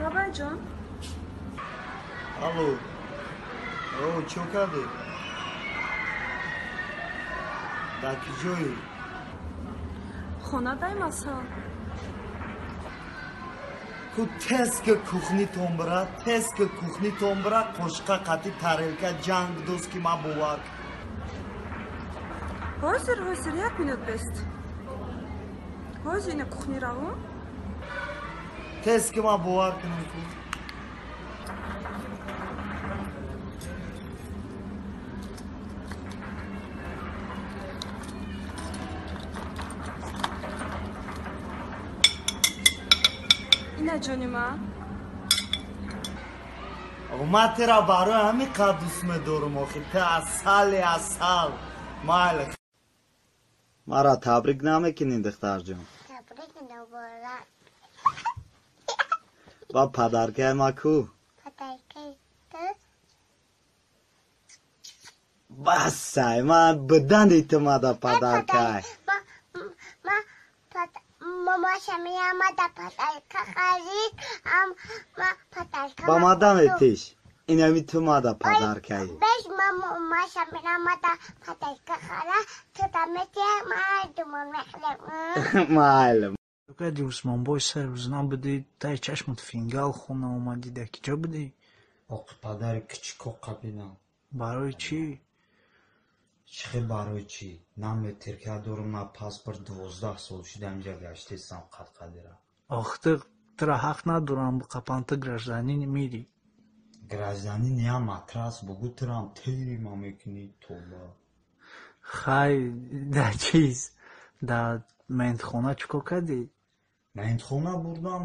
Бабайҷон. Алло. О, чё кардӣ? Дар куҷоӣ? Хона дай масал. Ку тез ки кухнитон бира, тез ки кухнитон бира, қошиқа қати тарелка ҷанг дӯст ки ман бовар. Ҳозир, ҳозир, як минут бест. Ҳозир ина кухни равум. Тез ки ман бовар кунам ку. Ина ҷони ман. Ман тира барои ҳамин қад дӯст медорам охи. Ту асали асал. Майли. Мара табрик намекунӣ, духтарҷон? Табрик муборак. Ба падаркаи ма ку? Падаркаи ту? Басай, ман бидани ту мада падаркай. Ба мада метиш? Инами ту мада падаркаи. Майли. Кади Усмонбой се рӯз набудӣ, таи чашмат фингал хона омадӣ, дар киҷо будӣ? Оқи падари кичико қабинам. Барои чӣ? Чӣ хел барои чӣ? На метирка дорам, на паспорт, 12 сол шуда инҷа гаштесам қадқадира. Ох, ту тура ҳақ надорам биқапам, ту гражданини мири. Гражданин я матрас бугу турам тема мекунӣ тоба. Хай, дар чиз? Дар ментхона чӣ кор кардӣ? Ментхона бурдам,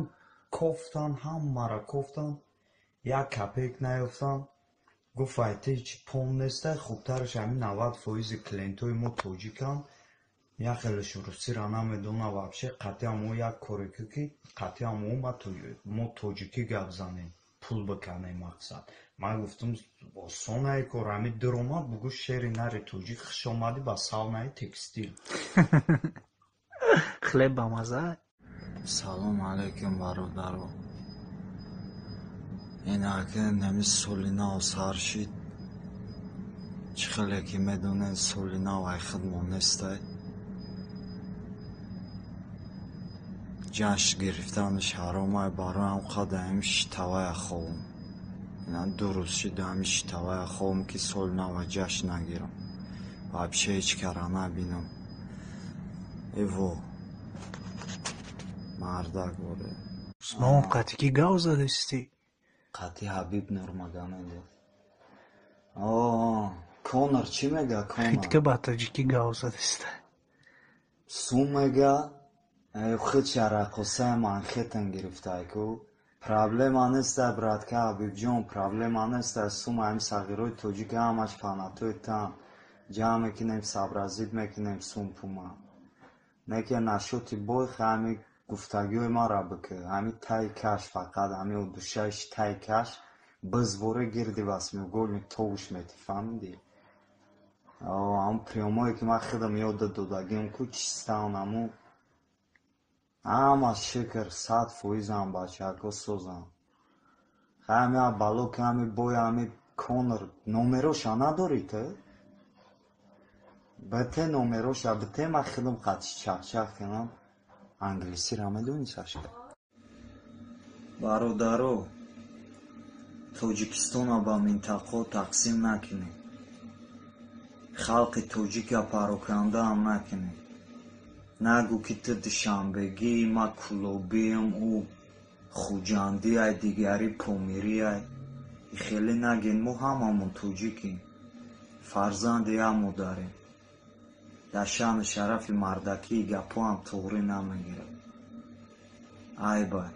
кофтан, ҳамаро кофтан, як капек наёфтам. Гуфт ай ту ҳеҷ пом нестай, хубтараш ҳамин 90% клиентҳои мо тоҷиканд, як хелеш русиро намедона вообще, қатъиан мо як коре ку ки қатъиан мо тоҷикӣ гап занем, пул биканем мақсад. Ман гуфтам осонае кор, ҳамин дуромад бугӯ шери нари тоҷик хуш омадӣ ба саунаи текстил. Хлеб ба маза? Салом алейкум бародаро. Инаки нами соли нав сар шид. Чӣ хеле ки медонед соли нав ай худмон нестай. Ҷашн гирифтанаш ҳаромай, бароям қад ҳамин шитавая ховум. Ина ду рӯз шид ҳамин шитавая ховум ки соли нава ҷашн нагирам. Вообще ҳеҷ кара набинам. Эво мардак боре. Усмон, қатъи ки гав задистӣ? Қатъи Ҳабиб Нурмагомедов. О, Конор чӣ мега, Конор? Хитка ба тоҷикӣ гав задиста. Сум мега, худша раққосаи Манхеттен гирифтай ку. Проблема нестай, братка Ҳабибҷон, проблема нестай. Сум ҳамин сағирои тоҷик ҳамаш фанатои тан. Ҷамъ мекунем, сабразид мекунем сум пума. Неке нашоти бой ҳамин гуфтагиҳои маро бикӯ. Ҳамин таи каш фақат, ҳамин одушаиш таи каш бизворе гирди восьмиугольник товуш метӣ, фаҳмидӣ? Ҳамун приёмое ки ман худам ёдат додагиам ку чистан ҳамун ҳама шукр 100% бачаҳако созам. Ҳами бало ки ҳами бой ҳами Конор номероша надорӣ ту? Бите номероша бите ман худам қатъи чақчақ кунам. Англисиро медонӣ Сашка? Бародаро, Тоҷикистонро ба минтақаҳо тақсим накунед. Халқи тоҷика парокандаам накунед. Нагӯ ки ту душанбегӣ, ман кулобиам, ӯ хуҷандиай, дигари помириай. Хеле нагӯед, мо ҳамамон тоҷикем. Фарзанди як модарем. Дар шаъну шарафи мардакии гапҳоам туғрӣ намегирад. Ай бай.